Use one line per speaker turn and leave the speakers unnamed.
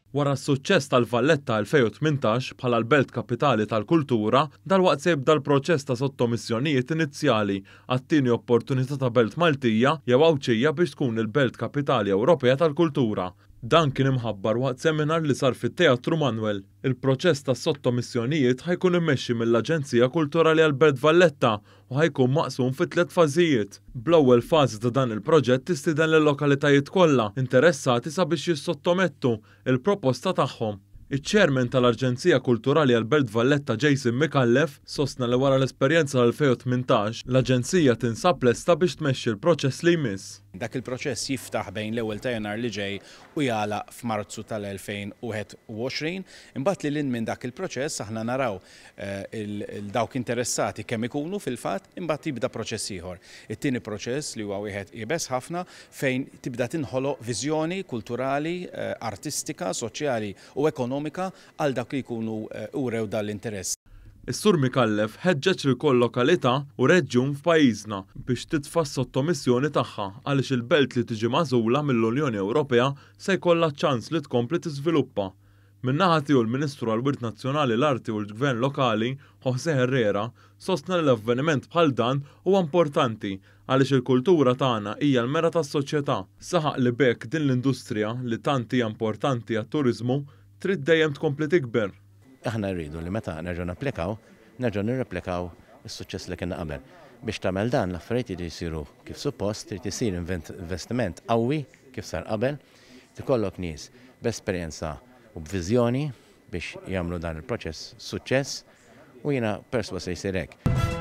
Wara s-suċċess tal-Valletta 2018 bħala l-Belt Kapitali tal-Kultura, dalwaqt se jibda l-proċess ta' sottomissjonijiet inizjali għat-tieni opportunità ta' belt Maltija jew Għawdxija biex tkun il-Belt Kapitali Ewropea tal-Kultura. Dan kien imħabbar waqt seminar li sar fit-Teatru Manoel. Il-proċess tas-sottomissjonijiet ħa jkun immexxi mill-Aġenzija Kulturali għall-Belt Valletta u ħa jkun maqsum fi tliet fażijiet. Bl-ewwel fażi ta' dan il-proġett tistieden lil-lokalitajiet kollha interessati sabiex jissottomettu l-proposta tagħhom. Iċ-Chairman tal-Arġenzija Kulturali għall-Belt Valletta Jason Micallef sostna li wara l-esperjenza tal-2018, l-Aġenzija tinsab lesta biex tmexxi l-proċess li jmiss.
Dak il-proċess jiftaħ bejn l-ewwel ta' Jannar li ġej u jagħlaq f'Marzu tal-2021. Imbagħad lil hinn minn dak il-proċess aħna naraw 'il dawk interessati kemm ikunu fil-fatt, imbagħad jibda proċess ieħor. It-tieni proċess li huwa wieħed iebes ħafna fejn tibda tinħoloq viżjoni kulturali, artistika, soċjali u ekonomika għal dawk li jkunu wrew dan l-interess.
Is-Sur Micallef ħeġġeġ lil kull lokalità u reġjun f'pajjiżna biex titfa' s-sottomissjoni tagħha għaliex il-belt li tiġi magħżula mill-Unjoni Ewropea se jkollha ċ-ċans li tkompli tiżviluppa. Min-naħa tiegħu l-Ministru għall-Wirt Nazzjonali, l-Arti u l-Gvern Lokali, José Herrera, sostna li l-avveniment bħal dan huwa importanti għaliex il-kultura tagħna hija l-mera tas-soċjetà. Saħaq li b'hekk din l-industrija, li tant hija importanti għat-turiżmu, trid dejjem tkompli tikber.
Aħna rridu li meta nerġgħu napplikaw, nerġgħu nirreplikaw is-suċċess li kellna qabel. Biex tagħmel dan, l-affarijiet iridu jsiru kif suppost, irid isir investiment qawwi kif sar qabel, Irid ikollok nies b'esperjenza u b'viżjoni biex jagħmlu dan il-proċess suċċess u jiena persważ se jsir hekk.